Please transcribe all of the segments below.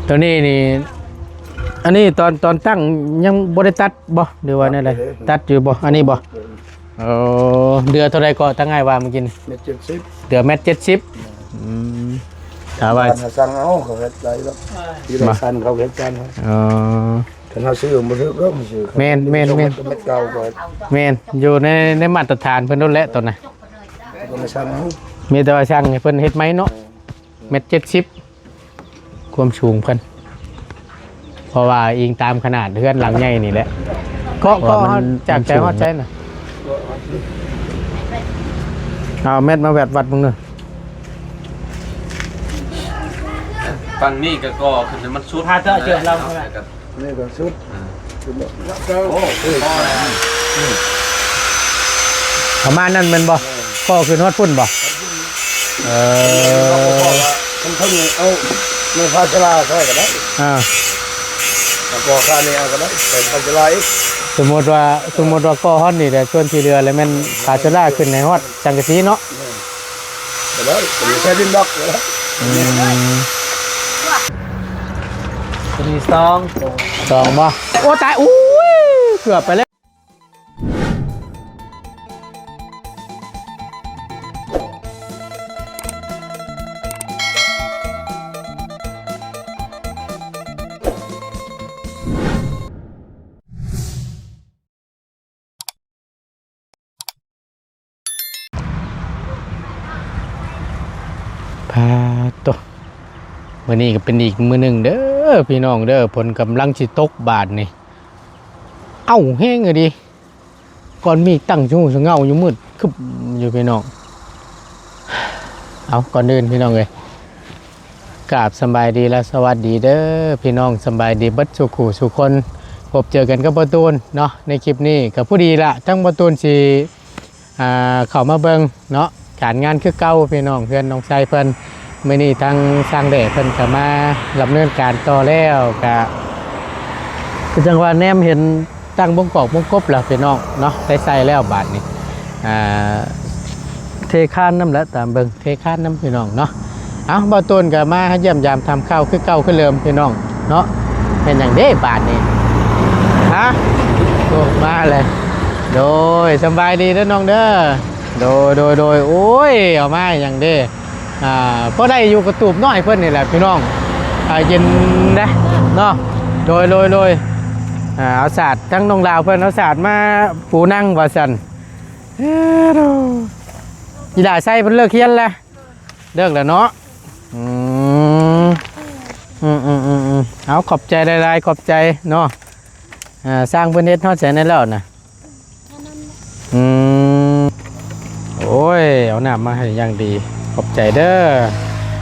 ໂຕນີ້ນີ້ ອັນນີ້ຕອນ ຕອນຕັ້ງຍັງບໍ່ໄດ້ຕັດບໍ່ ຫຼືວ່າແນວໃດ? ຕັດຢູ່ບໍ່? ອັນນີ້ບໍ່? ເອີ ເດືອເທົ່າໃດກໍຕັ້ງອ້າຍວ່າມື້ກີ້ນີ້? ແມັດເຈັດສິບ ເດືອແມັດເຈັດສິບ. ອືມ ຖ້າວ່າ ບ້ນເຮົາສັ່ງເອົາ ເຂົາເຮັດໄດ້ດອກ ທີ່ໄດ້ ມາ ຊັ້ນເຂົາເຮັດກັນ. ອໍ ຄັນເຮົາຊື້ບໍ່ຖືກດອກ ມັນຊື້ ແມ່ນໆໆ ເມັດເກົ່າກໍ ແມ່ນ ຢູ່ໃນ ໃນມາດຕະຖານເພິ່ນໂລດແຫຼະຕອນນັ້ນ ເພິ່ນສັ່ງເອົາ ມີແຕ່ວ່າສັ່ງໃຫ້ເພິ່ນເຮັດໃໝ່ເນາະ. ແມັດເຈັດສິບ ຄວາມສູງເພິ່ນ ເພາະວ່າອີງຕາມຂະໜາດເຮືອນຫຼັງໃຫຍ່ນີ້ແຫຼະ. ເກາະ ເກາະ ເພາະວ່າມັນ ຈາກໃຈຮອດໃຈນະ ເອົາແມັດມາແວັດວັດເບິ່ງເດີ. ຝັ່ງນີ້ກໍກໍ່ຂຶ້ນໃຫ້ມັນສຸດ ຖ້າເຈາະເຈີມລຳ ແລ້ວກໍ ນີ້ກໍສຸດ ອ່າ ໂອ້ ພໍແລ້ວ ປະມານນັ້ນແມ່ນບໍ່? ເອີ ພໍຂຶ້ນຮອດພຸ້ນບໍ່? ເອີ ເພິ່ນເອົາໄມ້ພາຊາລາໃສ່ກໍໄດ້ ອ່າ ແລ້ວກໍຄານີ້ເອົາກໍໄດ້ ໃສ່ພາຊາລາອີກ. ສົມມຸດວ່າ ສົມມຸດວ່າກໍ່ຮອດນີ້ແຫຼະ ສ່ວນທີ່ເຫຼືອແລ້ວແມ່ນພາຊາລາຂຶ້ນໃຫ້ຮອດສັງກະສີເນາະ. ແມ່ນ ກໍໄດ້ ບໍ່ໄດ້ໃສ່ດິນດອກ. ອືມ ຕົວນີ້ສອງ ສອງບໍ່? ໂອ້ ຕາຍ ໂອ້ຍ ເກືອບໄປແລ້ວ. ປາດໂທ້ ມື້ນີ້ກໍເປັນອີກມື້ໜຶ່ງເດີພີ່ນ້ອງເດີ ຝົນກຳລັງຊິຕົກບາດນີ້. ເອົ້າ ແຮງອີ່ຫຼີ ກ້ອນເມກຕັ້ງສະຫູສະເຫງົ້າຢູ່ ມືດຄຶ້ມຢູ່ພີ່ນ້ອງ. ເອົາ ກ່ອນອື່ນພີ່ນ້ອງເອີຍ ກາບສະບາຍດີ ແລະ ສະຫວັດດີເດີພີ່ນ້ອງ ສະບາຍດີເບິດສູ່ຄູ່ສູ່ຄົນ. ພົບເຈີກັນກັບບ່າວຕູນເນາະ ໃນຄລິບນີ້ກໍພໍດີລະ ທັງບ່າວຕູນຊິ ອ່າ ເຂົ້າມາເບິ່ງເນາະ ການງານຄືເກົ່າພີ່ນ້ອງ ເຮືອນນ້ອງໄຊເພິ່ນ. ມື້ນີ້ທາງຊ່າງແດ່ເພິ່ນກໍມາດຳເນີນການຕໍ່ແລ້ວ ກະ ຄືຈັ່ງວ່າແນມເຫັນຕັ້ງບົງກອກບົງກົບແລ້ວພີ່ນ້ອງເນາະ ໄດ້ໃສ່ແລ້ວບາດນີ້ ອ່າ ເທຄານນຳແຫຼະ ຕາມເບິ່ງ ເທຄານນຳພີ່ນ້ອງເນາະ. ເອົ້າ ບ່າວຕູນກໍມາຢ້ຽມຢາມຖາມຂ່າວຄືເກົ່າຄືເດີມພີ່ນ້ອງເນາະ. ເປັນຫຍັງເດ້ບາດນີ້ ຮະ? ໂອ້ ມາເລີຍ ໂດຍ ສະບາຍດີເດີນ້ອງເດີ. ໂດຍ ໂດຍ ໂດຍ ໂອ້ຍ ເອົາມາຫຍັງເດ້ ອ່າ ພໍໄດ້ຢູ່ກະຕູບນ້ອຍເພິ່ນນີ້ແຫຼະພີ່ນ້ອງ ອ່າ ເຢັນເດ້ເນາະ. ໂດຍ ໂດຍ ໂດຍ ອ່າ ເອົາສາດ ທາງນ້ອງລາວເພິ່ນເອົາສາດມາປູນັ່ງວ່າຊັ້ນ. ເອີ ໂດ ອີຫຼ້າໄຊເພິ່ນເລີກຮຽນແລ້ວ? ເລີກແລ້ວເນາະ. ອືມ ອືມໆໆໆ ເອົາ ຂອບໃຈຫຼາຍໆ ຂອບໃຈເນາະ. ອ່າ ຊ່າງເພິ່ນເຮັດຮອດໃສແດ່ແລ້ວນະ? ອືມ ໂອ້ຍ ເອົານ້ຳມາໃຫ້ຢ່າງດີ ຂອບໃຈເດີ.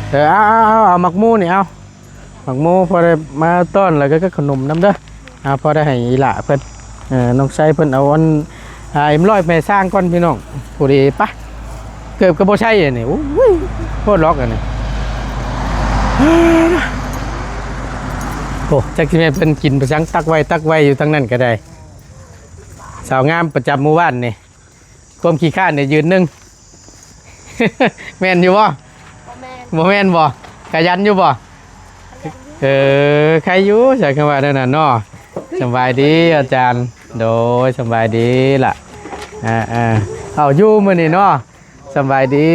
ເອີ ເອົາໆໆ ເອົາໝາກໝູນີ້ ເອົາໝາກໝູ ພໍໄດ້ມາຕ້ອນ ແລ້ວກໍຂະໜົມນຳເດີ. ເອົາ ພໍໄດ້ໃຫ້ອີຫຼ້າເພິ່ນ ເອີ ນ້ອງໄຊເພິ່ນເອົາອັນ ອ່າ ເອັມຮ້ອຍ ແມ່ຊ່າງກ່ອນພີ່ນ້ອງ. ພໍດີປະ ເກີບກໍບໍ່ໃສ່ອັນນີ້ ໂອ້ຍ ໂພດລັອກອັນນີ້. ໂອ້ ຈັກຊິແມ່ນເພິ່ນກິນໄປສັງ ຕັກໄວ້ ຕັກໄວ້ຢູ່ທາງນັ້ນກໍໄດ້. ສາວງາມປະຈຳໝູ່ບ້ານນີ້ ຄວາມຂີ້ຄ້ານນີ້ຢືນໜຶ່ງ ແມ່ນຢູ່ບໍ່? ບໍ່ແມ່ນ ບໍ່ແມ່ນບໍ່? ຂະຫຍັນຢູ່ບໍ່? ຂະຫຍັນຢູ່ ເອີ ໄຄຢູ່ ໃສຄຳວ່າແນວນັ້ນເນາະ. ສະບາຍດີອາຈານ. ໂດຍ ສະບາຍດີລະ. ອ່າໆ ເອົາຢູ່ມື້ນີ້ເນາະ. ສະບາຍດີ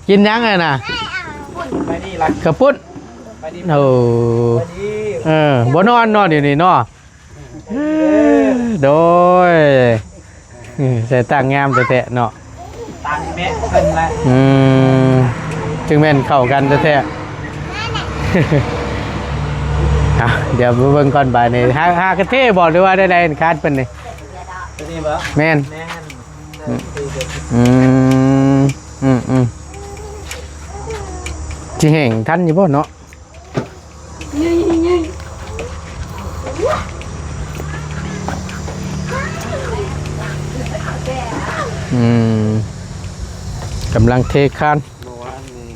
ກິນຫຍັງຫັ້ນນະ? ເຂົ້າປຸ້ນ ໂອ້ ເອີ ບໍ່ນອນເນາະດຽວນີ້ເນາະ. ໂດຍ ໃສ່ຕາງງາມແທ້ໆເນາະ ຕາງແມ່ເພິ່ນລະ. ອືມ ຈຶ່ງແມ່ນເຂົ້າກັນແທ້ໆ. ອ່ະ ດຽວໄປເບິ່ງກ່ອນບາດນີ້ ຫາ ຫາກະເທບໍ່ ຫຼືວ່າໃດໆ ຄານເພິ່ນນີ້? ຕົວນີ້ບໍ່? ແມ່ນ ແມ່ນ ອືມ ອືມ ອືມ ຊິແຫ້ງທັນຢູ່ບໍ່ເນາະ? ອືມ ກຳລັງເທຄານ. ເມື່ອວານນີ້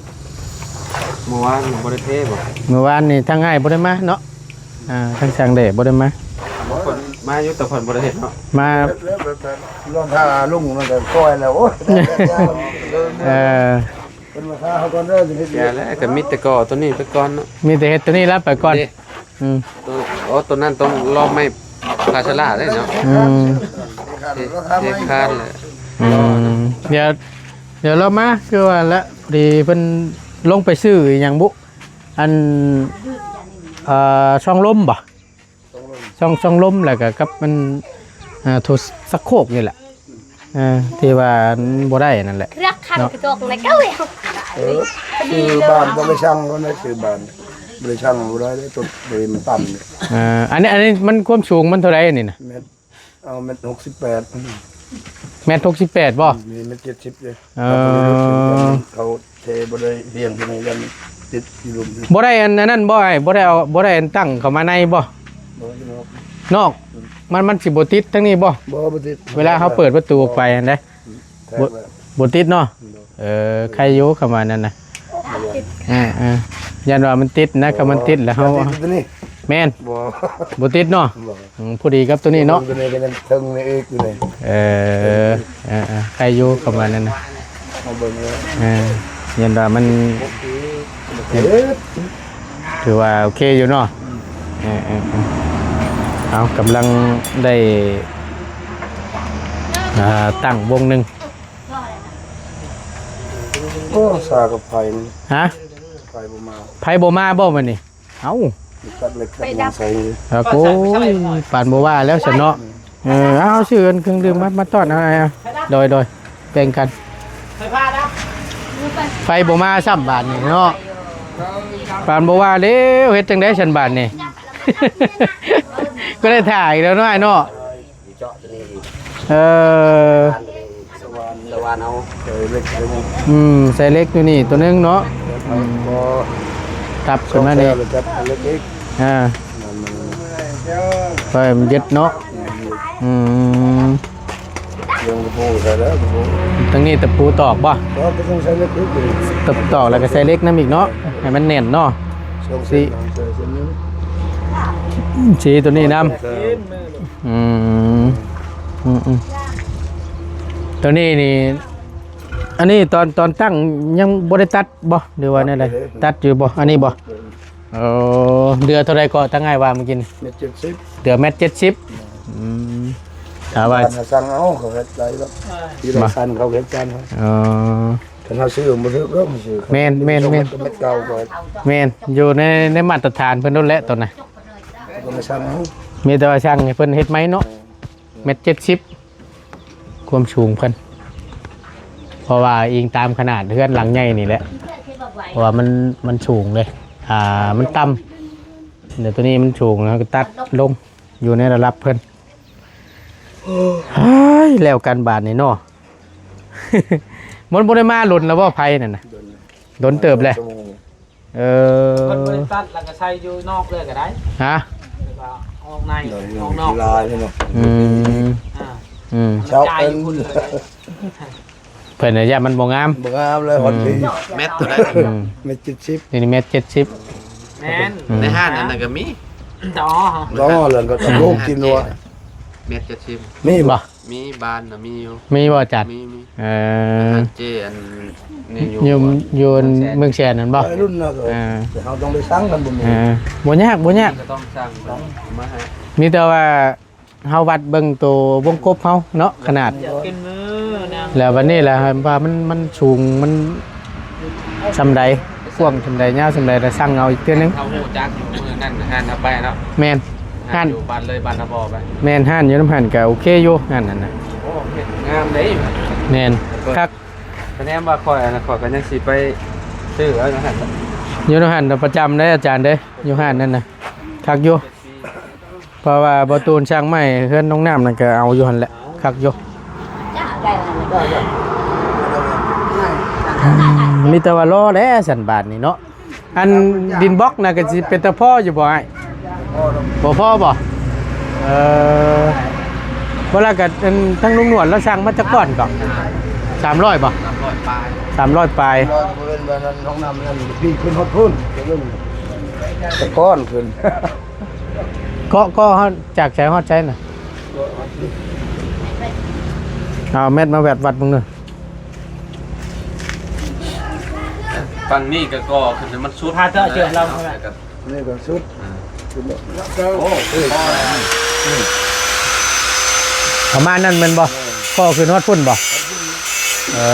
ເມື່ອວານບໍ່ໄດ້ເທບໍ່? ເມື່ອວານນີ້ທາງອ້າຍບໍ່ໄດ້ມາເນາະ. ອ່າ ທາງຊ່າງແດ່ບໍ່ໄດ້ມາ. ມາຢູ່ ແຕ່ເພິ່ນບໍ່ໄດ້ເຮັດເນາະ ມາ ລອງຖ້າລຸງນັ້ນກໍປ່ອຍແລ້ວ. ໂອ້ຍ ເອີ ເພິ່ນມາຖ້າເຮົາກ່ອນເດີ ຊິເຮັດວຽກ ແກ່ແລ້ວກໍມີແຕ່ກໍ່ຕົວນີ້ໄປກ່ອນເນາະ ມີແຕ່ເຮັດຕົວນີ້ລະໄປກ່ອນ ເດ້ ອືມ ໂຕ ໂອ້ ຕົວນັ້ນຕ້ອງລອມໄມ້ພາຊາລາເດ້ເນາະ ອືມ ເທ ເທຄານແຫຼະ ອືມ ດຽວ ດຽວລອມມາ ຄືວ່າລະ ພໍດີເພິ່ນລົງໄປຊື້ອີ່ຫຍັງບຸ ອັນ ເອີ ຊ່ອງລົມບໍ? ຊ່ອງ ຊ່ອງລົມ ແລ້ວກໍກັບມັນ ອ່າ ໂທ ຊັກໂຄກນີ້ແຫຼະ ເອີ ທີ່ວ່າມັນບໍ່ໄດ້ນັ້ນແຫຼະ ເນາະ ເອີ ຊື່ບ້ານບໍ່ໄດ້ຊ່າງ ບໍ່ໄດ້ຊື່ບ້ານ ບໍ່ໄດ້ຊ່າງ ບໍ່ໄດ້ເດ້ ຕົວເບມັນຕ່ຳນີ້ ເອີ ອັນນີ້ ອັນນີ້ມັນຄວາມສູງມັນເທົ່າໃດນີ້ນະ? ແມັດ ເອົາແມັດຫົກສິບແປດ ແມັດຫົກສິບແປດບໍ່? ມີແມັດເຈັດສິບເດ້ ເອີ ເຂົາ ເທບໍ່ໄດ້ຮຽງຢູ່ໃນນັ້ນ ຕິດຢູ່ລຸ່ມ ບໍ່ໄດ້ອັນ ອັນນັ້ນບໍ່ອ້າຍ ບໍ່ໄດ້ເອົາ ບໍ່ໄດ້ອັນຕັ້ງເຂົ້າມາໃນບໍ່? ບໍ່ ຢູ່ນອກ ນອກ ອືມ ມັນ ມັນຊິບໍ່ຕິດທາງນີ້ບໍ່? ບໍ່ ບໍ່ຕິດ ເວລາເຮົາເປີດປະຕູອອກໄປຫັ້ນເດ້ ອືມ ບໍ່ ແທກແລ້ວ ບໍ່ຕິດເນາະ ບໍ່ ເອີ ໄຄຢູ່ເຂົ້າມານັ້ນນະ ເອີ ເອີ ຢ້ານວ່າມັນຕິດນະ ຄັນມັນຕິດແລ້ວເຮົາ ແມ່ນ ບໍ່ ບໍ່ຕິດເນາະ ບໍ່ ອືມ ພໍດີກັບຕົວນີ້ເນາະ ຕົວນີ້ກໍຍັງເທິງນີ້ອີກຢູ່ນີ້ ເອີ ເອີ ເອີ ໄຄຢູ່ເຂົ້າມານັ້ນນະ ເອົາເບິ່ງເລີຍ ເອີ ຢ້ານວ່າມັນ ໂອເຄ ຖືວ່າໂອເຄຢູ່ເນາະ ອືມ ເອີ ເອີ ເອີ ເອົາ ກຳລັງໄດ້ ອ່າ ຕັ້ງວົງໜຶ່ງ ໂອ້ ຊາກັບໄຟນີ້ ຮະ ໄຟບໍ່ມາ ໄຟບໍ່ມາບໍ່ມື້ນີ້? ເອົ້າ ຕັດເຫຼັກຕັດຫຍັງໃສ່ ໂອ້ຍ ປານບໍ່ວ່າແລ້ວຊັ້ນເນາະ ເອີ ເອົາ ຊື້ອັນເຄື່ອງດື່ມມາ ມາຕ້ອນເອົາ ໂດຍ ໂດຍ ແບ່ງກັນ ໄຟບໍ່ມາຊ້ຳບາດນີ້ເນາະ ປານບໍ່ວ່າແລ້ວ ເຮັດຈັ່ງໃດຊັ້ນບາດນີ້ ກໍໄດ້ຖ້າອີກແລ້ວເນາະ ອ້າຍເນາະ ເຈາະຕົວນີ້ອີກ ເອີ ສະຫວ່ານ ສະຫວ່ານເອົາ ໃສ່ເຫຼັກຕົວນີ້ ອືມ ໃສ່ເຫຼັກຕົວນີ້ຕົວໜຶ່ງເນາະ ອືມ ຕັບຂຶ້ນມານີ້ ຈັບເຫຼັກອີກ ອ່າ ເພື່ອໃຫ້ມັນຍຶດເນາະ ອືມ ເລື່ອງຕະປູໃສ່ແລ້ວ ຕະປູ ທາງນີ້ຕະປູຕອກບໍ່? ຕອກ ກໍຕ້ອງໃສ່ເຫຼັກອີກ ຕອກ ຕອກແລ້ວກໍໃສ່ເຫຼັກນຳອີກເນາະ ໃຫ້ມັນແໜ້ນເນາະ ສອງເສັ້ນ ສີ່ ໃສ່ເສັ້ນໜຶ່ງ ສີຕົວນີ້ນຳ ອືມ ອືມ ອືມ ຕົວນີ້ນີ້ ອັນນີ້ຕອນ ຕອນຕັ້ງຍັງບໍ່ໄດ້ຕັດບໍ່ ຫຼືວ່າແນວໃດ? ຕັດຢູ່ບໍ່? ອັນນີ້ບໍ່? ເອີ ເດືອເທົ່າໃດເກາະ ທາງອ້າຍວ່າມື້ກີ້ນີ້? ແມັດເຈັດສິບ ເດືອແມັດເຈັດສິບ ອືມ ຖ້າວ່າສັ່ງເອົາ ເຂົາເຮັດໄດ້ດອກ ທີ່ໄດ້ສັ່ງເຂົາເຮັດກັນ ເອີ ຄັນເຮົາຊື້ບໍ່ຖືກດອກ ຊື້ ແມ່ນ ແມ່ນ ແມ່ນ ເຂົາເຮັດເກົ່າກໍ ແມ່ນ ຢູ່ໃນ ໃນມາດຕະຖານເພິ່ນໂລດແຫຼະ ຕອນນັ້ນ ກໍມາສັ່ງເອົາ ມີແຕ່ວ່າສັ່ງໃຫ້ເພິ່ນເຮັດໃໝ່ເນາະ ແມັດເຈັດສິບ ຄວາມສູງເພິ່ນ ເພາະວ່າອີງຕາມຂະໜາດເຮືອນຫຼັງໃຫຍ່ນີ້ແຫຼະ ເພາະວ່າມັນ ມັນສູງເລີຍ ອ່າ ມັນຕ່ຳ ແລ້ວໂຕນີ້ມັນສູງ ເຮົາກໍຕັດລົງຢູ່ໃນລະດັບເພິ່ນ ເຮີ້ຍ ແລ້ວກັນບາດນີ້ເນາະ ມັນບໍ່ໄດ້ມາດົນແລ້ວບໍ່ ໄຟນັ້ນນະ? ດົນເຕີບແລ້ວ ເອີ ເພິ່ນບໍ່ໄດ້ຕັດ ແລ້ວກໍໃສ່ຢູ່ນອກເລີຍກໍໄດ້ ຮະ ແລ້ວກໍອອກໃນ ອອກນອກ ລາຍເນາະ ອືມ ອ່າ ອືມ ມັນໄກພຸ້ນເລີຍ ເພິ່ນວ່າຢ້ານມັນບໍ່ງາມ ບໍ່ງາມເລີຍ ອືມ ຮອດພີ້ ແມັດເທົ່າໃດ? ອືມ ແມັດເຈັດສິບ ນີ້ແມັດເຈັດສິບ ແມ່ນ ອືມ ໃນຮ້ານອັນນັ້ນກໍມີ ອໍ ອໍ ແລ້ວກໍລູກກິນວ່າ ແມັດເຈັດສິບ ມີບໍ່? ມີ ບ້ານນະມີຢູ່ ມີບໍ່ອາຈານ? ມີ ມີ ເອີ ເຈົ້ ອັນນີ້ຢູ່ ຢູ່ ຢູ່ເມືອງແສນນັ້ນບໍ່? ໄວລຸ້ນນະ ເອີ ເຮົາຕ້ອງໄດ້ສັ່ງກັນ ບໍ່ມີ ເອີ ບໍ່ຍາກ ບໍ່ຍາກ ກໍຕ້ອງສັ່ງເພິ່ນມາໃຫ້ ມີແຕ່ວ່າເຮົາວັດເບິ່ງໂຕວົງກົບເຮົາເນາະ ຂະໜາດ ແລ້ວບັດນີ້ລະວ່າມັນ ມັນສູງ ມັນສ່ຳໃດ ກວ້າງສ່ຳໃດ ຍາວສ່ຳໃດ ລະສັ່ງເອົາອີກເທື່ອໜຶ່ງ ເຮົາຮູ້ຈັກຢູ່ມື້ນັ້ນ ຮ້ານເຮົາໄປເນາະ ແມ່ນ ຮ້ານ ຮ້ານຢູ່ບ້ານເລີຍ ບ້ານນາບໍ່ໄປ ແມ່ນ ຮ້ານຢູ່ນຳຫັ້ນກະໂອເຄຢູ່ ຮ້ານນັ້ນນະ ໂອ້ ເຮັດງາມເດ້ ແມ່ນ ຄັກ ຄະແນນວ່າຂ້ອຍ ອັນນັ້ນ ຂ້ອຍກໍຍັງຊິໄປຊື້ເອົາຢູ່ຫັ້ນ ຢູ່ນຳຫັ້ນປະຈຳເດ້ອາຈານເດ້ ຢູ່ຮ້ານນັ້ນນະ ຄັກຢູ່ ເພາະວ່າບໍ່ຕູນສ້າງໃໝ່ເຮືອນນ້ອງນ້ຳນັ້ນກໍເອົາຢູ່ຫັ້ນແຫຼະ ຄັກຢູ່ ອືມ ມີແຕ່ວ່າລໍແຫຼະຊັ້ນບາດນີ້ເນາະ ອັນດິນບລັອກນະກໍຊິເປັນຕາພໍຢູ່ບໍ່ອ້າຍ? ບໍ່ພໍບໍ່? ເອີ ບໍ່ລະກໍອັນທາງລຸງໜວດລາວສັ່ງມາຈັກກ້ອນກໍ? ສາມຮ້ອຍບໍ່? ສາມຮ້ອຍປາຍ ສາມຮ້ອຍປາຍ ບໍ່ແມ່ນວ່ານັ້ນ ນ້ອງນ້ຳນັ້ນ ປີນຂຶ້ນຮອດພຸ້ນ ຕະກ້ອນຂຶ້ນ ເກາະ ເກາະເຮົາຈາກໃສຮອດໃສນະ? ເອົາແມັດມາແວັດວັດເບິ່ງເດີ ເ ຝັ່ງນີ້ກໍກໍ່ຂຶ້ນໃຫ້ມັນສຸດ ຖ້າເຈາະເຈີມລາວ ແລ້ວກໍ ນີ້ກໍສຸດ ອ່າ ສຸດແລ້ວ ໂອ້ ພໍແລ້ວ ປະມານນັ້ນແມ່ນບໍ່? ເອີ ກໍຂຶ້ນຮອດພຸ້ນບໍ່? ເອີ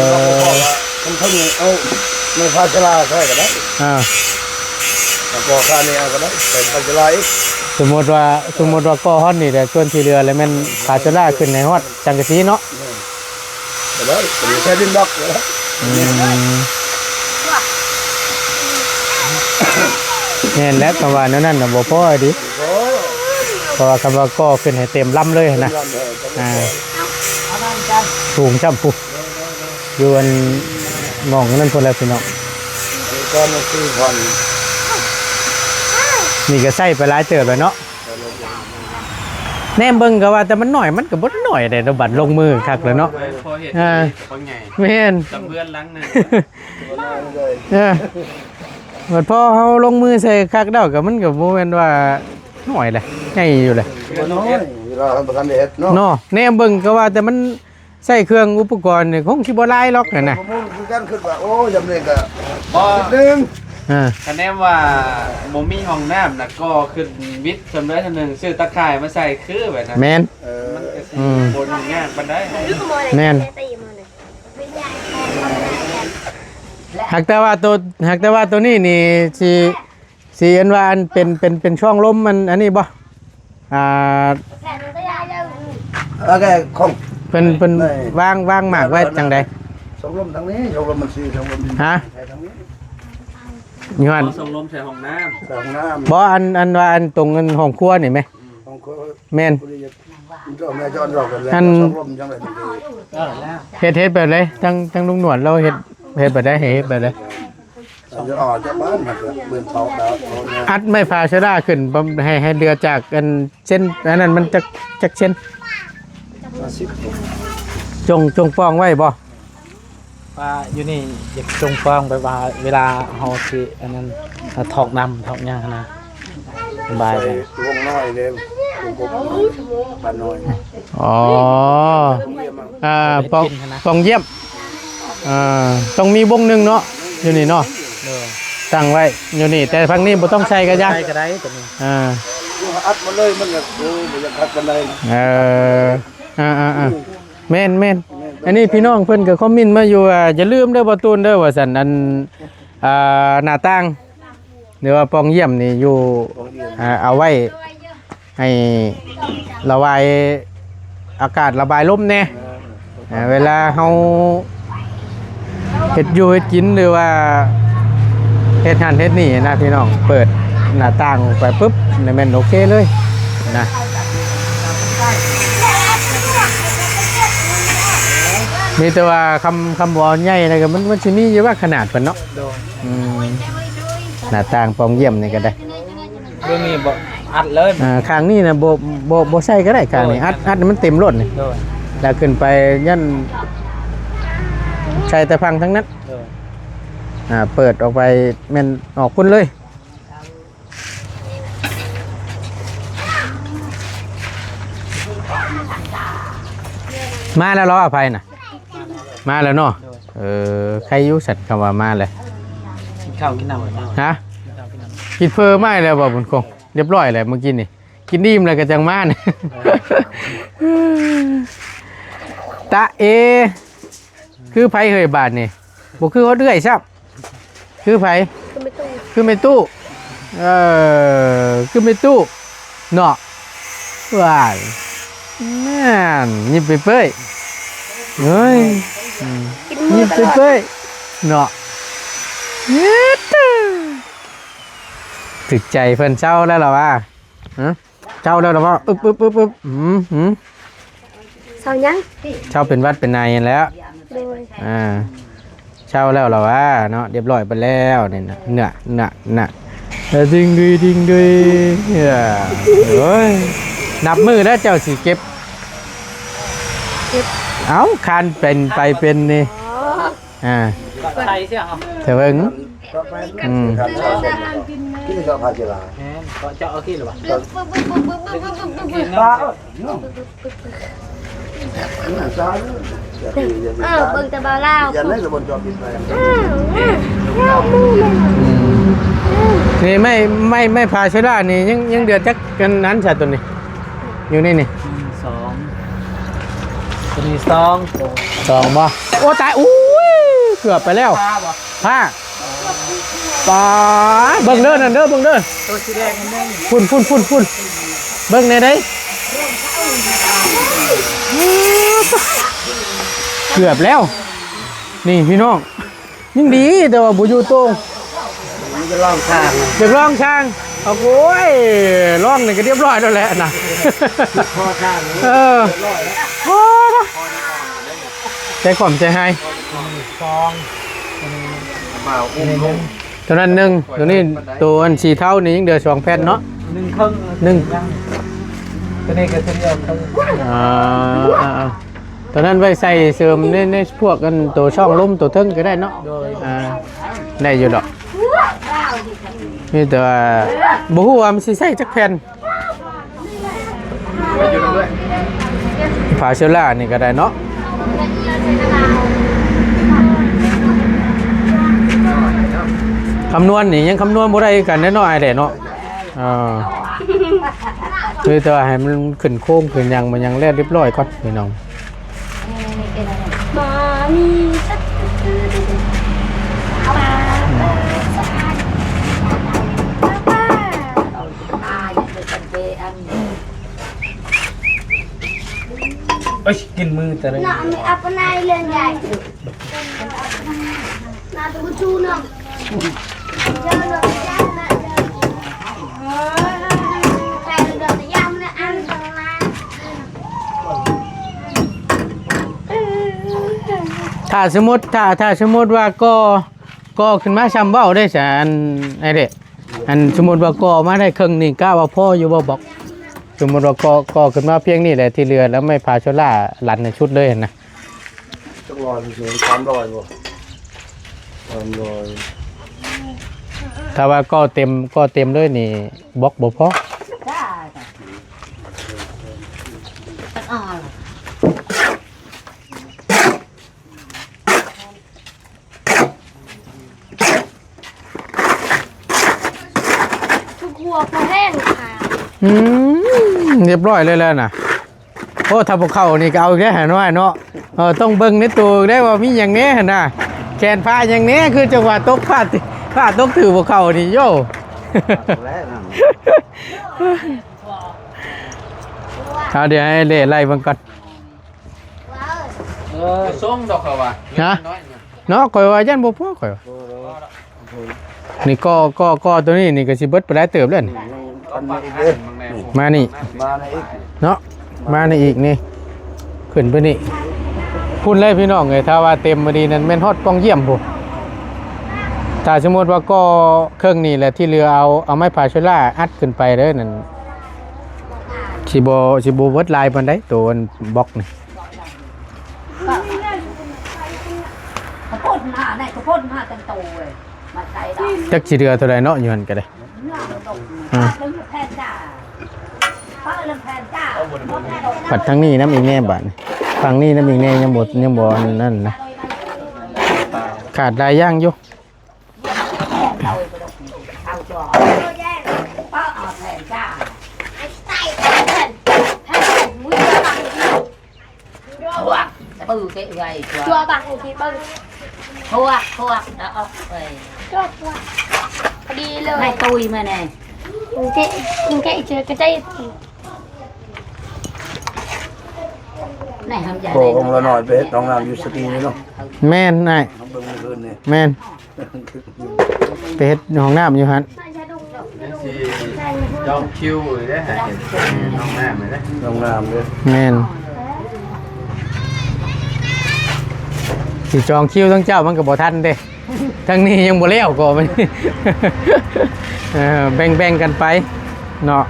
ເຮົາກໍພໍວ່າ ເທິງໆ ເອົາໄມ້ພາຊາລາໃສ່ກໍໄດ້ ອ່າ ກໍພໍຄານີ້ເອົາກໍໄດ້ ໃສ່ພາຊາລາອີກ ສົມມຸດວ່າ ສົມມຸດວ່າກໍ່ຮອດນີ້ແຫຼະ ສ່ວນທີ່ເຫຼືອແລ້ວແມ່ນພາຊາລາຂຶ້ນໃຫ້ຮອດສັງກະສີເນາະ ແມ່ນ ກໍໄດ້ ກໍມີແຕ່ດິນບລັອກກໍໄດ້ ອືມ ແມ່ນແຫຼະ ຄຳວ່າແນວນັ້ນນະບໍ່ພໍດີ ບໍ່ພໍ ເພາະວ່າຄຳວ່າກໍ່ຂຶ້ນໃຫ້ເຕັມລຳເລີຍຫັ້ນນະ ເຕັມລຳເລີຍ ອ່າ ສູງຊ້ຳພຸ້ນ ຢູ່ອັນໝ່ອງນັ້ນພຸ້ນແຫຼະພີ່ນ້ອງ ອັນນີ້ກໍສີ່ພັນ ນີ້ກໍໃຊ້ໄປຫຼາຍເຕີບແລ້ວເນາະ ແນມເບິ່ງກໍວ່າແຕ່ມັນໜ້ອຍ ມັນກໍບໍ່ໄດ້ໜ້ອຍເດ້ ບັດລົງມືຄັກແລ້ວເນາະ ພໍເຮັດ ອ່າ ບັກໃຫຍ່ ແມ່ນ ຈຳເຮືອນຫຼັງໜຶ່ງ ເອີ ບັດພໍເຮົາລົງມືໃສ່ຄັກແລ້ວ ກໍມັນກໍບໍ່ແມ່ນວ່າໜ້ອຍເດ້ ໃຫຍ່ຢູ່ເດ້ ບໍ່ນ້ອຍ ເວລາເຮົາບໍ່ທັນໄດ້ເຮັດເນາະ ເນາະ ແນມເບິ່ງກໍວ່າແຕ່ມັນ ໃຊ້ເຄື່ອງອຸປະກອນນີ້ຄົງຊິບໍ່ຫຼາຍຫຼອກຫັ້ນນະ ບໍ່ຮູ້ຄືກັນ ຄິດວ່າ ໂອ້ ຍາມນີ້ກໍ ບໍ່ ນິດໜຶ່ງ ອ່າ ຄະແນນວ່າບໍ່ມີຫ້ອງນ້ຳນະ ກໍຂຶ້ນວິດຊຳໃດຊຳໜຶ່ງ ຊື້ຕາຂ່າຍມາໃສ່ຄືແບບນັ້ນ ແມ່ນ ເອີ ມັນກໍຊິ ອືມ ບໍ່ຫຍຸ້ງຍາກປານໃດ ແມ່ນ ຫາກແຕ່ວ່າໂຕ ຫາກແຕ່ວ່າໂຕນີ້ນີ້ຊິ ຊິເອີ້ນວ່າອັນເປັນ ເປັນ ເປັນຊ່ອງລົມ ອັນ ອັນນີ້ບໍ່? ອ່າ ແລ້ວແຕ່ຂອງ ເພິ່ນ ເພິ່ນ ແມ່ນ ວາງ ວາງໝາກໄວ້ຈັ່ງໃດ? ຊ່ອງລົມທາງນີ້ ຊ່ອງລົມມັນຊິ ຊ່ອງລົມ ຮະ? ໃສ່ທາງນີ້ ຢູ່ຫັ້ນ ອໍ ຊ່ອງລົມໃສ່ຫ້ອງນ້ຳ ໃສ່ຫ້ອງນ້ຳ ບໍ່ ອັນ ອັນວ່າອັນຕົງອັນຫ້ອງຄົວນີ້ແມ? ອືມ ຫ້ອງຄົວ ແມ່ນ ພໍດີ ມັນຈະແມ່ຈອນລອກກັນແລ້ວ ອັນ ຊ່ອງລົມຈັ່ງໃດມັນດີ ເອີ ແລ້ວ ເຮັດ ເຮັດແບບໃດ? ທາງ ທາງລຸງໜວດລາວເຮັດ ເຮັດແບບໃດ? ໃຫ້ເຮັດແບບໃດ? ເອົາຈາກບ້ານມາເບິ່ງເຂົາດາວເຂົາເນຍ ອັດໄມ້ພາຊາລາຂຶ້ນ ບໍ່ໃຫ້ ໃຫ້ເຫຼືອຈາກອັນເສັ້ນ ອັນນັ້ນມັນຈັກ ຈັກເຊັນ? ຫ້າສິບ ຈົ່ງ ຈົ່ງປ່ອງໄວ້ບໍ່? ວ່າຢູ່ນີ້ຢາກຈົ່ງປ່ອງ ແບບວ່າເວລາເຮົາຊິອັນນັ້ນ ຖອກນ້ຳຖອກຫຍັງຫັ້ນນະ ສະບາຍ ໃສ່ ແຫຼະ ວົງນ້ອຍເດ້ ວົງກົບ ບ້ານນ້ອຍ ອໍ ອ່າ ປ່ອງ ປ່ອງຢ້ຽມ ອ່າ ຕ້ອງມີວົງໜຶ່ງເນາະ ຢູ່ນີ້ເນາະ ໂດຍ ຕັ້ງໄວ້ຢູ່ນີ້ ແຕ່ຝັ່ງນີ້ບໍ່ຕ້ອງໃສ່ກໍຢ່າ ໃສ່ກໍໄດ້ຕົວນີ້ ອ່າ ອັດມາເລີຍ ມັນກໍ ໂອ້ ບໍ່ຢາກຄັກປານໃດ ເອີ ອ່າໆໆ ແມ່ນໆ ອັນນີ້ພີ່ນ້ອງເພິ່ນກໍຄອມເມັນມາຢູ່ວ່າ ຢ່າລືມເດີບໍ່ຕູນເດີ ວ່າຊັ້ນ ອັນ ອ່າ ໜ້າຕ່າງ ຫຼືວ່າປ່ອງຢ້ຽມນີ້ຢູ່ ປ່ອງຢ້ຽມ ອ່າ ເອົາໄວ້ໃຫ້ລະບາຍອາກາດ ລະບາຍລົມແດ່ ແມ່ນ ອ່າ ເວລາເຮົາເຮັດຢູ່ເຮັດກິນ ຫຼືວ່າເຮັດຫັ້ນເຮັດນີ້ນະພີ່ນ້ອງ ເປີດໜ້າຕ່າງອອກໄປປຶບ ນີ້ແມ່ນໂອເຄເລີຍນະ ມີແຕ່ວ່າຄຳ ຄຳວ່າໃຫຍ່ນະ ກໍມັນ ມັນຊິມີຢູ່ວ່າຂະໜາດເພິ່ນເນາະ ໂດຍ ອືມ ໜ້າຕ່າງປ່ອງຢ້ຽມນີ້ກໍໄດ້ ເບື້ອງນີ້ບໍ່ອັດເລີຍ ອ່າ ຂ້າງນີ້ນະບໍ່ ບໍ່ ບໍ່ໃສ່ກໍໄດ້ ຂ້າງນີ້ ໂດຍ ອັດ ອັດໃຫ້ມັນເຕັມໂລດນີ້ ໂດຍ ແລ້ວຂຶ້ນໄປຢ້ານໃສ່ແຕ່ຝັ່ງທາງນັ້ນ ໂດຍ ອ່າ ເປີດອອກໄປແມ່ນອອກພຸ້ນເລີຍ ມາແລ້ວເນາະ ອະໄພນະ ມາແລ້ວເນາະ ໂດຍ ເອີ ໃຄຢູ່ຊັ້ນ ຄຳວ່າມາແລ້ວ ກິນເຂົ້າກິນນ້ຳແລ້ວ ຮະ ກິນເຂົ້າກິນນ້ຳ ກິນເຝີມາແລ້ວບໍ່ບຸນຄົງ ຮຽບຮ້ອຍແລ້ວມື້ກີ້ນີ້ ກິນອີ່ມແລ້ວກໍຈັ່ງມານີ້ ເອີ ຕະເອ ຄືໃຜເຮີຍບາດນີ້ ບໍ່ຄືຮອດເອື້ອຍຊ້ຳ ຄືໃຜ? ຄືແມ່ຕູ້ ຄືແມ່ຕູ້ ເອີ ຄືແມ່ຕູ້ເນາະ ວ້າຍ ນັ້ນ ຍິ້ມເປີ້ຍໆ ເອີຍ ຍິ້ມເປີ້ຍໆເນາະ ຖືກໃຈເພິ່ນ ເຊົາແລ້ວລະວ່າ ຮະ? ເຊົາແລ້ວລະວ່າ ອຶບ ອຶບ ອຶບ ອຶບ ອືມ ອືມ ເຊົາຫຍັງ? ເຊົາເປັນຫວັດເປັນໄອຫັ້ນແຫຼະ ໂດຍ ອ່າ ເຊົາແລ້ວລະວ່າເນາະ ຮຽບຮ້ອຍໄປແລ້ວນີ້ນະ ເນາະ ເນາະ ເອີ ດິງດຸຍ ດິງດຸຍ ເອີ ໂອ້ຍ ນັບມື້ແລ້ວເຈົ້າຊິເກັບ ເກັບ ເອົ້າ ຄານເປັນໄປເປັນນີ້ ອໍ ອ່າ ໃສ່ເສື້ອເຮົາ ເຖິງ ອືມ ກິນເຂົ້າພາເຈລາ ແມ່ນ ເຈາະເອົາທີ່ລະຫວາ ປາ ເນາະ ສາ ເອີ ເບິ່ງແຕ່ບ່າວລາວ ຢ່າໄດ້ລະບ່ອນຈອດປິດໄປ ອືມ ນີ້ໄມ້ ໄມ້ ໄມ້ຜາເຊລານີ້ ຍັງ ຍັງເດືອຈັກອັນນັ້ນຊະ ໂຕນີ້ ຢູ່ໃນນີ້ ໜຶ່ງ ສອງ ໂຕນີ້ ສອງ ສອງບໍ່? ໂອ້ ຕາຍ ອຸ້ຍ ເກືອບໄປແລ້ວ ຫ້າ ປາດ ເບິ່ງເດີ ນັ້ນເດີ ເບິ່ງເດີ ໂຕສີແດງນັ້ນເດີ ພຸ້ນ ພຸ້ນ ພຸ້ນ ພຸ້ນ ເບິ່ງແດ່ໃດ ເກືອບແລ້ວ ນີ້ພີ່ນ້ອງ ຍັງດີແຕ່ວ່າບໍ່ຢູ່ໂຕ່ງ ມັນຈະລອງຊ່າງ ຢາກລອງຊ່າງ ເອົາ ໂອ້ຍ ລອງນີ້ກໍຮຽບຮ້ອຍແລ້ວແຫຼະນະ ພໍຊ່າງ ເອີ ຮຽບຮ້ອຍແລ້ວ ໂອ້ຍ ໃຈຄວາມໃຈຮ້າຍ ສອງ ບ່າວອຸ້ມລົງ ໂຕນັ້ນໜຶ່ງ ໂຕນີ້ ໂຕອັນສີເທົານີ້ຍັງເຫຼືອສອງແຜ່ນເນາະ ໜຶ່ງເຄິ່ງ ໜຶ່ງ ໂຕນີ້ກໍເທື່ອດຽວເຄິ່ງ ອ່າ ອ່າ ອ່າ ໂຕນັ້ນໄວ້ໃສ່ເສີມໃນ ໃນພວກອັນໂຕຊ່ອງລົມໂຕເທິງກໍໄດ້ເນາະ ໂດຍ ອ່າ ໄດ້ຢູ່ດອກ ມີແຕ່ວ່າບໍ່ຮູ້ວ່າມັນຊິໃຊ້ຈັກແຜ່ນ ຜາເຊລານີ້ກໍໄດ້ເນາະ ຄຳນວນນີ້ຍັງຄຳນວນບໍ່ໄດ້ຄືກັນເດ້ເນາະ ອ້າຍແດເນາະ ເອີ ຄືແຕ່ວ່າໃຫ້ມັນຂຶ້ນໂຄງຂຶ້ນຫຍັງມາຫຍັງແລ້ວຮຽບຮ້ອຍກ່ອນພີ່ນ້ອງ ເອີຍ ກິນມືແຕ່ລະ ຖ້າສົມມຸດ ຖ້າ ຖ້າສົມມຸດວ່າກໍ ກໍຂຶ້ນມາຊ່ຳເວົ້າໄດ້ຊະ ອັນ ໄອ້ເດ ອັນສົມມຸດວ່າກໍມາໄດ້ເຄິ່ງນີ້ ກະວ່າພໍຢູ່ບໍ່ບອກ? ສົມມຸດວ່າກໍ ກໍຂຶ້ນມາພຽງນີ້ແຫຼະ ທີ່ເຫຼືອແລ້ວໄມ້ພາໂຊລ່າລັນໃຫ້ສຸດເລີຍຫັ້ນນະ. ຈັກຮ້ອຍມັນຊິ ສາມຮ້ອຍບໍ່? ສາມຮ້ອຍ ຖ້າວ່າກໍເຕັມ ກໍເຕັມເລີຍນີ້ ບອກບໍ່ພໍ. ທຸກຫົວພໍແຫ້ງຄ່ະ. ອືມ ຮຽບຮ້ອຍເລີຍແລ້ວນະ. ໂອ້ ຖ້າບໍ່ເຂົ້ານີ້ກໍເອົາອີກແລ້ວຫັ້ນນ້ອຍເນາະ. ເອີ ຕ້ອງເບິ່ງໃນໂຕອີກແລ້ວວ່າມີຫຍັງແດ່ຫັ້ນນະ. ແຂນຜ້າຫຍັງແດ່ ຄືຈັງຫວະຕົກຜ້າ ຜ້າຕົກຖືບໍ່ເຂົ້ານີ້ໂຢ. ເອົາ ດຽວໃຫ້ເລໄລ່ເບິ່ງກ່ອນ. ເອີ ບໍ່ສົ່ງດອກເຂົາວ່າ ຮະ? ເນາະ ຂ້ອຍວ່າຢ້ານບໍ່ພໍ ຂ້ອຍວ່າ. ນີ້ກໍ ກໍ ກໍຕົວນີ້ນີ້ກໍຊິເບິດໄປຫຼາຍເຕີບແລ້ວນີ້. ອັນນີ້ອີກເດ້ ມານີ້ ມານີ້ອີກ ເນາະ ມານີ້ອີກນີ້ ຂຶ້ນໄປນີ້ ພຸ້ນເລີຍພີ່ນ້ອງເອີຍ. ຖ້າວ່າເຕັມມາດີນັ້ນແມ່ນຮອດປ່ອງຢ້ຽມພຸ້ນ. ຖ້າສົມມຸດວ່າກໍເຄິ່ງນີ້ແຫຼະ ທີ່ເຫຼືອເອົາ ເອົາໄມ້ພາໂຊລ່າອັດຂຶ້ນໄປເດີນັ້ນ ຊິບໍ່ ຊິບໍ່ເບິດຫຼາຍປານໃດ ໂຕອັນບລັອກນີ້. ຂະໂພດມາ ໄດ້ຂະໂພດມາເຕັມໂຕເວີຍ ມາໃສ່ດອກ. ຈັກຊິເຫຼືອເທົ່າໃດເນາະ ຢູ່ຫັ້ນກໍໄດ້. ອ່າ ບັດທາງນີ້ນຳອີກແນ່ບາດນີ້ ຝັ່ງນີ້ນຳອີກແນ່ ຍັງບໍ່ ຍັງບໍ່ອັນນັ້ນນະ ຂາດຫຼາຍຢ່າງຢູ່. ຕົວບັກທີ່ເບິ່ງ ພວກ ພວກ ເອົາອອກໄປ ພວກ ພໍດີເລີຍ ໃຫ້ຕຸ້ຍມາແນ່ ເກະ ເກະເຈອກະໄຈ. ໃນຫ້ອງຢາ ໂອ້ ຂອງລາວນ້ອຍໄປເຮັດຫ້ອງນ້ຳຢູ່ສະຕີນີ້ເນາະ. ແມ່ນອ້າຍ ເຮົາເບິ່ງມື້ຄືນນີ້ ແມ່ນ ໄປເຮັດຫ້ອງນ້ຳຢູ່ຫັ້ນ ຊິຈອງຄິວເລີຍເດ້ ໃຫ້ເຮັດຫ້ອງນ້ຳເລີຍ ຫ້ອງນ້ຳເລີຍ. ແມ່ນ ຊິຈອງຄິວທາງເຈົ້າມັນກໍບໍ່ທັນເດ້. ທາງນີ້ຍັງບໍ່ແລ້ວກໍ ເອີ ແບ່ງໆກັນໄປເນາະ.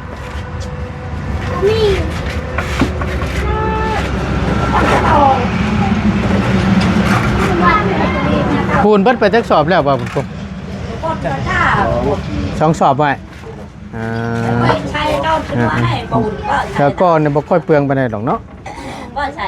ປູນເບິດໄປຈັກສອບແລ້ວບໍ່? ສອງສອບໄວ້ ອ່າ ແລ້ວກໍນີ້ບໍ່ຄ່ອຍເປືອງປານໃດດອກເນາະ. ບໍ່ໃສ່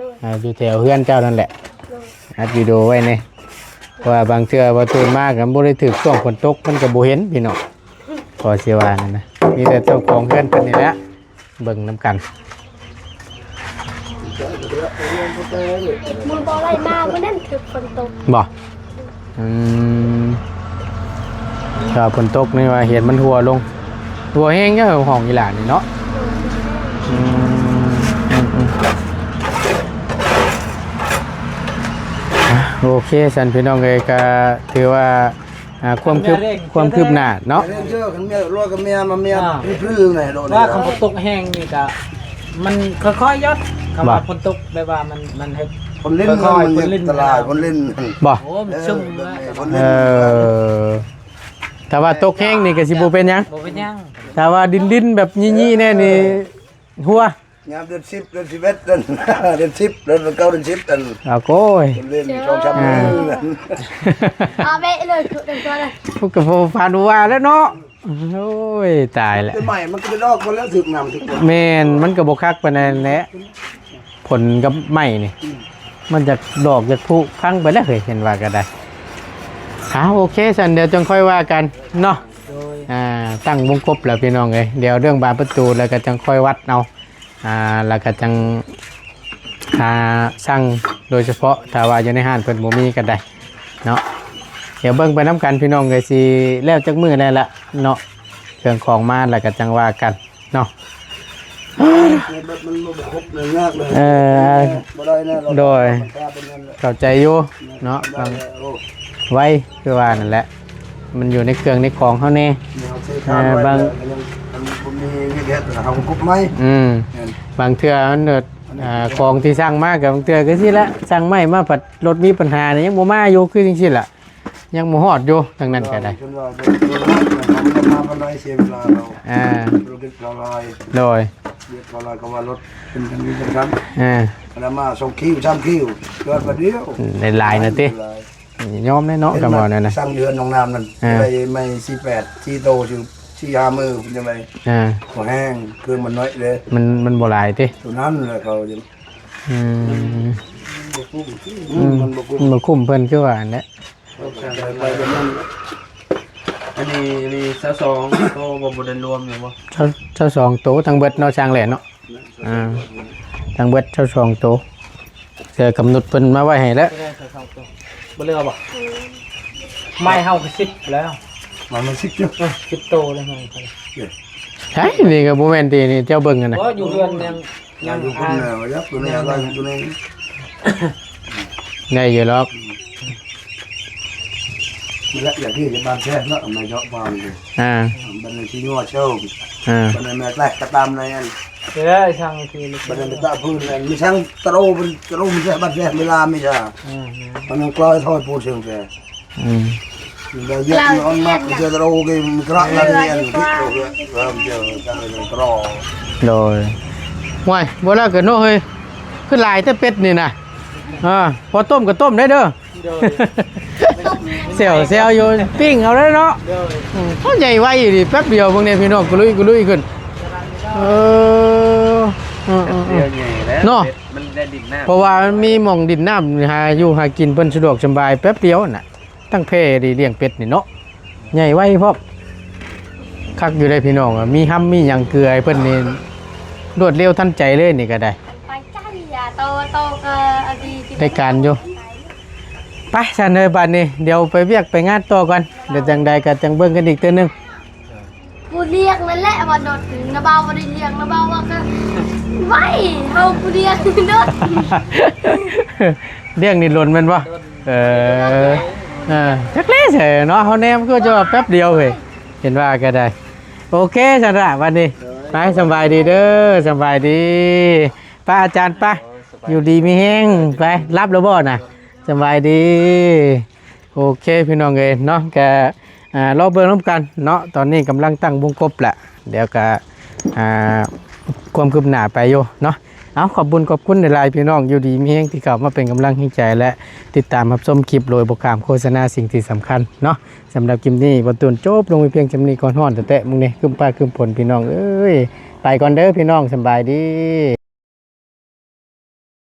ອ່າ ຢູ່ແຖວເຮືອນເຈົ້ານັ້ນແຫຼະ ອັດວິດີໂອໄວ້ແດ່ ເພາະວ່າບາງເທື່ອບໍ່ຕື່ນມາກໍບໍ່ໄດ້ຖືກຊ່ວງຝົນຕົກ ມັນກໍບໍ່ເຫັນພີ່ນ້ອງ ກໍຊິວ່ານັ້ນນະ ມີແຕ່ເຈົ້າຂອງເຮືອນເພິ່ນນີ້ແຫຼະ ເບິ່ງນຳກັນ. ມື້ບໍ່ໄດ້ມາມື້ນັ້ນຖືກຝົນຕົກ. ບໍ່? ອືມ ຖ້າຝົນຕົກນີ້ວ່າເຫັນມັນຮົ່ວລົງ ຮົ່ວແຮງເດີ ຫ້ອງອີຫຼ້ານີ້ເນາະ. ອືມ ອືມ ອືມ ອ່ະ ໂອເຄ ຊັ້ນພີ່ນ້ອງເອີຍ ກໍຖືວ່າ ອ່າ ຄວາມຄືບ ຄວາມຄືບໜ້າເນາະ ເລື່ອງເຈົ້າ ຄັນເມຍ ລົວກັບເມຍ ມາເມຍ ອ່າ ພຶ້ນໆ ໃນໂດນ ວ່າຄັນຝົນຕົກແຮງນີ້ກະ ມັນຄ່ອຍໆ ຢອດ ຄັນວ່າ ບໍ່ ຝົນຕົກແບບວ່າມັນ ມັນເຮັດ ຝົນຫຼິ້ນ ຄ່ອຍໆ ມັນ ຝົນຫຼິ້ນ ອັນຕະລາຍ ຝົນຫຼິ້ນ ບໍ່ ໂອ້ ມັນຊຶມ ເອີ ແບບນີ້ ຝົນຫຼິ້ນ ເອີ ຖ້າວ່າຕົກແຮງນີ້ກະຊິບໍ່ເປັນຫຍັງ ບໍ່ເປັນຫຍັງ ຖ້າວ່າດິນໆ ແບບຍີ່ໆ ແດ່ນີ້ ເອີ ຮົ່ວ ຍາມເດືອນສິບ ເດືອນສິບເອັດ ເດືອນ ເດືອນສິບ ເດືອນເກົ້າ ເດືອນສິບ ອັນ ອາໂກຍ ເດືອນສອງສາມ ອ່າ ມື້ ອາເບະເລີຍ ເດີນກ່ອນເລີຍ ພວກກະບໍ່ຝັນວ່າແລ້ວເນາະ. ໂອ້ຍ ຕາຍແລ້ວ ແຕ່ໃໝ່ມັນກໍເປັນອອກໝົດແລ້ວ ຖືກນ້ຳຖືກ ແມ່ນ ມັນກໍບໍ່ຄັກປານໃດແຫຼະ ຝົນກັບໃໝ່ນີ້ ອືມ ມັນຈະດອກຈະຜຸພັງໄປແລ້ວເຮີ້ຍ ເຫັນວ່າກໍໄດ້. ອ່າ ໂອເຄ ຊັ້ນດຽວຈັ່ງຄ່ອຍວ່າກັນເນາະ ໂດຍ ອ່າ ຕັ້ງວົງກົບແລ້ວພີ່ນ້ອງເອີຍ ດຽວເລື່ອງບານປະຕູແລ້ວກໍຈັ່ງຄ່ອຍວັດເອົາ. ອ່າ ແລ້ວກໍຈັ່ງຫາສັ່ງໂດຍສະເພາະ ຖ້າວ່າຢູ່ໃນຮ້ານເພິ່ນບໍ່ມີກໍໄດ້ເນາະ. ດຽວເບິ່ງໄປນຳກັນພີ່ນ້ອງເອີຍ ຊິແລ້ວຈັກມື້ແລ້ວລະເນາະ ເຄື່ອງຂອງມາແລ້ວກໍຈັ່ງວ່າກັນເນາະ. ເອີ ບໍ່ໄດ້ແນ່ ໂດຍ ເຂົ້າໃຈຢູ່ເນາະ ໄວ ຄືວ່ານັ້ນແຫຼະ ມັນຢູ່ໃນເຄື່ອງໃນຂອງເຮົາແດ່ ເອີ ບາງ ມັນບໍ່ມີວຽກເຮັດ ເຮົາກໍກຸບໃໝ່ ອືມ ແມ່ນ ບາງເທື່ອມັນ ເອີ ອ່າ ຂອງທີ່ສັ່ງມາກໍບາງເທື່ອກໍຊີ້ແຫຼະ ສັ່ງໃໝ່ມາພັດລົດມີປັນຫານີ້ ຍັງບໍ່ມາຢູ່ ຄືຈັ່ງຊີ້ແຫຼະ ຍັງບໍ່ຮອດຢູ່ ທາງນັ້ນກໍໄດ້ ເພິ່ນວ່າເພິ່ນວ່າເພິ່ນມາປານໃດ ເສຍເວລາເຮົາ ອ່າ ທຸລະກິດເຂົາຫຼາຍ ໂດຍ ວຽກເຂົາຫຼາຍ ກໍວ່າລົດເປັນຈັ່ງນີ້ຈັ່ງຊັ້ນ ອ່າ ແລ້ວມາສອງຄິວ ສາມຄິວ ຈອດບາດດຽວ ອືມ ຫຼາຍໆນະຕິ ຫຼາຍ ຍອມແນ່ເນາະ ເຫັນ ຄຳເວົ້ານັ້ນນະ ສັ່ງເຮືອນນ້ອງນ້ຳນັ້ນ ອ່າ ໄດ້ໄມ້ສີ່ແປດ ສີ່ໂຕ ສີ່ຫ້າມື້ ເພິ່ນຈະໄດ້ ອ່າ ບໍ່ແຮງ ເຄື່ອງມັນໜ້ອຍເດ້ ມັນ ມັນບໍ່ຫຼາຍຕິ ໂຕນັ້ນແຫຼະເຂົາ ອືມ ບໍ່ກຸ້ມ ອືມ ມັນບໍ່ກຸ້ມ ມັນບໍ່ກຸ້ມເພິ່ນ ຄືວ່າຫັ້ນແຫຼະ ໄປແບບນັ້ນ ອັນນີ້ ອັນນີ້ຊາວສອງໂຕ ບໍ່ ບໍ່ໄດ້ລວມແມ່ນບໍ່? ຊາວ ຊາວສອງໂຕທັງເບິດເນາະ ຊ່າງແຫຼະເນາະ ອ່າ ທັງເບິດຊາວສອງໂຕ ເສືອກຳນົດເພິ່ນມາໄວ້ໃຫ້ແລ້ວ ບໍ່ເຫຼືອບໍ່? ໄມ້ເຮົາກໍສິບແລ້ວ ໄມ້ມັນສິບຢູ່ ເອີ ສິບໂຕແລ້ວໄມ້ ໃຊ່ ນີ້ກໍບໍ່ແມ່ນຕິ ນີ້ເຈົ້າເບິ່ງຫັ້ນນະ ບໍ່ ຢູ່ເຮືອນຍັງ ຍັງຢູ່ພຸ້ນແຫຼະ ວ່າຢາກໂຕນີ້ ຍັງ ວ່າຢູ່ໂຕນີ້ ໄດ້ຢູ່ດອກ ອືມ ນີ້ແຫຼະ ຢ່າງທີ່ບ້ານແຊກເນາະ ໃນເຈາະຟາມນີ້ ອ່າ ບ້ານທີ່ງົວເຊົາ ອ່າ ບ້ານແມ່ແຕກກະຕາມໃນອັນ ເອີ ຊ່າງຄື ບ້ານແມ່ຕະພື້ນ ມີຊ່າງຕະໂລ ຕະໂລ ມີແຊກ ບ້ານແຊກເວລາມີຊາ ອືມ ມັນຍັງກລອຍຖອຍປູເຊີງແຕ່ ອືມ ໂດຍ ຫ້ວຍ ບໍ່ແລ້ວກໍເນາະເຮີຍ ຄືຫຼາຍແຕ່ເປັດນີ້ນະ ອ່າ ພໍຕົ້ມກໍຕົ້ມໄດ້ເດີ ໂດຍ ແຊວໆຢູ່ ປີ້ງເອົາໄດ້ເນາະ ໂດຍ ອືມ ເຂົາໃຫຍ່ໄວອີ່ຫຼີ ແປັບດຽວເບິ່ງແດ່ພີ່ນ້ອງ ກະລຸຍກະລຸຍຂຶ້ນ ເອີ ເອີໆ ເນາະ ມັນໄດ້ດິນນ້ຳ ເພາະວ່າມັນມີໝ່ອງດິນນ້ຳ ຫາຢູ່ຫາກິນເພິ່ນສະດວກສະບາຍ ແປັບດຽວຫັ້ນນະ ຕັ້ງແພດີ ລ້ຽງເປັດນີ້ເນາະ ໃຫຍ່ໄວພ້ອມ ຄັກຢູ່ເດ້ພີ່ນ້ອງ ມີຮຳມີຫຍັງເກືອໃຫ້ເພິ່ນນີ້ ລວດເລັວທັນໃຈເລີຍນີ້ກໍໄດ້ ໄປໃຈ ຢ່າໂຕ ໂຕກໍອັນດີ ໄດ້ການຢູ່ ໄປຊັ້ນເດີ ບາດນີ້ ດຽວໄປວຽກໄປງານຕໍ່ກ່ອນ ດຽວຈັ່ງໃດກໍຈັ່ງເບິ່ງກັນອີກເທື່ອໜຶ່ງ. ຜູ້ລ້ຽງນັ້ນແຫຼະວ່າໂດດ ນະບ່າວບໍ່ໄດ້ລ້ຽງ ນະບ່າວວ່າກໍໄວ້ ເຮົາຜູ້ລ້ຽງໂດດ ລ້ຽງນີ້ດົນແມ່ນບໍ່? ເອີ ເອີ ຈັກແລໃສເນາະ ເຮົາແນມຄືຈະວ່າແປັບດຽວເຮີ້ຍ ເຫັນວ່າກໍໄດ້ ໂອເຄຊັ້ນລະ ບັດນີ້ ໄປ ສະບາຍດີເດີ ສະບາຍດີ ໄປອາຈານ ໄປ ຢູ່ດີມີແຮງ ໄປ ຫຼັບແລ້ວບໍ່ນະ? ສະບາຍດີ ໂອເຄພີ່ນ້ອງເອີຍເນາະ ກະ ອ່າ ລໍເບິ່ງນຳກັນເນາະ ຕອນນີ້ກຳລັງຕັ້ງວົງກົບແຫຼະ ດຽວກະ ອ່າ ຄວາມຄືບໜ້າໄປຢູ່ເນາະ ເອົາ ຂອບບຸນຂອບຄຸນຫຼາຍໆ ພີ່ນ້ອງ ຢູ່ດີມີແຮງທີ່ເຂົ້າມາເປັນກຳລັງແຮງໃຈ ແລະ ຕິດຕາມຮັບຊົມຄລິບໂດຍບໍ່ຂ້າມໂຄສະນາ ສິ່ງທີ່ສຳຄັນເນາະ ສຳລັບຄລິບນີ້ ບ່າວຕູນຈົບລົງໄປພຽງສ່ຳນີ້ກ່ອນ ຮ້ອນແທ້ໆ ມື້ນີ້ ຄຶ້ມຟ້າຄຶ້ມຝົນ ພີ່ນ້ອງເອີຍ ໄປກ່ອນເດີພີ່ນ້ອງ ສະບາຍດີ.